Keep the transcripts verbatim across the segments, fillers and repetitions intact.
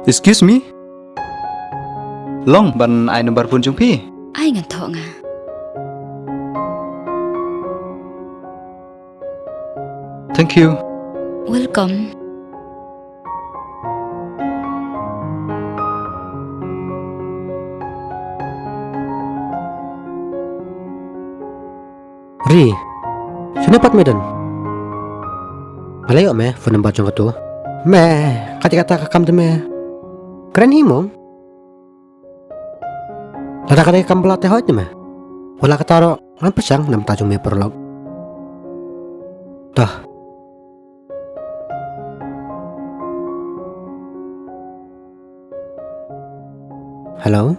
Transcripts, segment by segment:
Excuse me? Long ban ai number phone jong phi? Ai ngan thoh nga. Thank you. Welcome. Ri, shano pat me don? Nga la ïoh me phone number jong katu. Me, ka jaka kata ka kam te me. Kren hi mo. Lada ka dei ka kam ba la teh hoi te me. Wala kata ruh ngan pyrshang na bynta jong me paralok. Toh. Hello?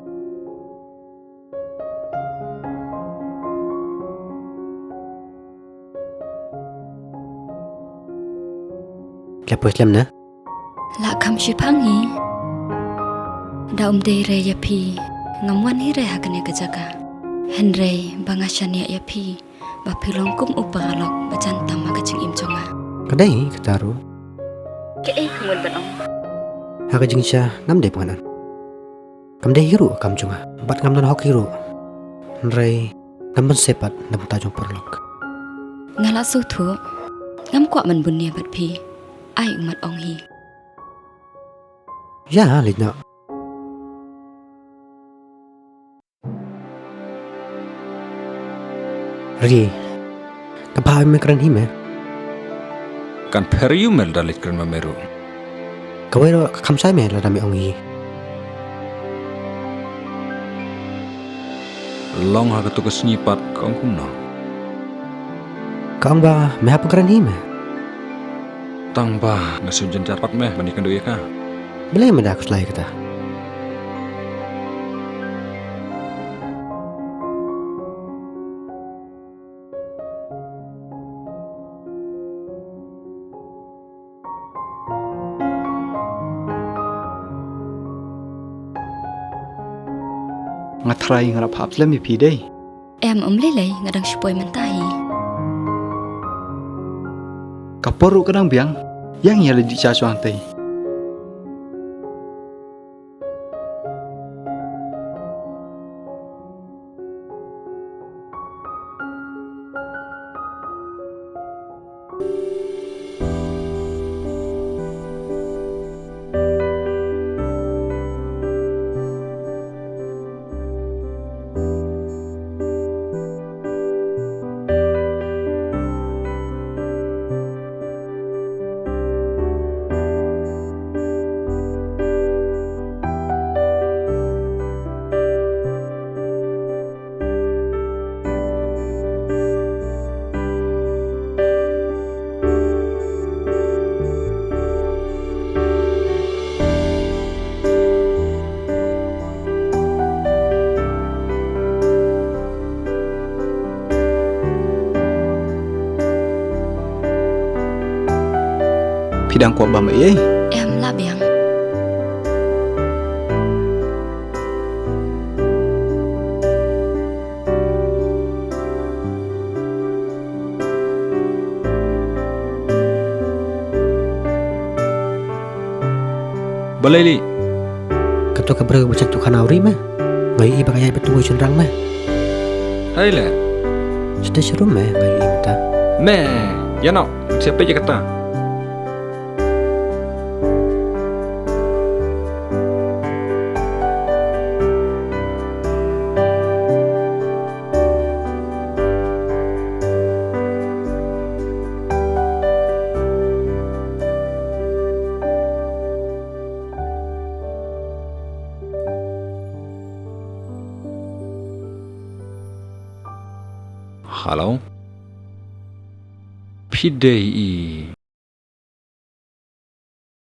Khlem poi khlem na? La kham shiphang hi. Da um dei re ïa phi, ngam wan hi re ha kane ka jaka. Hynrei ba nga shaniah ïa phi ba phi long kum u paralok ba jan tam ha ka jingim jong nga. Ka dei kata ruh. Kaei ka mut ban ong? Ha ka jingshisha ngam dei pyngan. Kam dei hi ruh kam jong nga bad ngam don hok hi ruh. Hynrei ngam ban sep pat na bynta jong paralok. Nga la sngewthuh. Ngam kwah ban bun nia bad phi. Ai u mat ong hi. Ïa leit noh. Ri, ka bha me kren hi me. Kan pher ïa me lada leit kren ma me ruh. Kawei ruh ka kham shai me lada me ong hi. Long ha katu ka sngi pat ka ong kumno? Ka ong ba me hap kren hi me. Tang ba nga shu jynjar pat me ban ïakynduh ïa ka. Balei me da khuslai kata? Nga tharai nga la phah slem ïa phi dei. Em, ym lei lei, nga dang shu poi mynta hi. Ka por ruh ka dang biang, ïa ngi ïa leit dih sha shuwa hangtei. Phi dang kwah bam ei? Em, lah biang. Balei li? Kato ka briew ba sha tu khana u ri me. Nga ïohi ba ka ïaid bad tu shynrang me. Hai le. Shatei sharum me nga ïohi mynta. Me, ïa no, siapa je kata? Hello. Phi dei i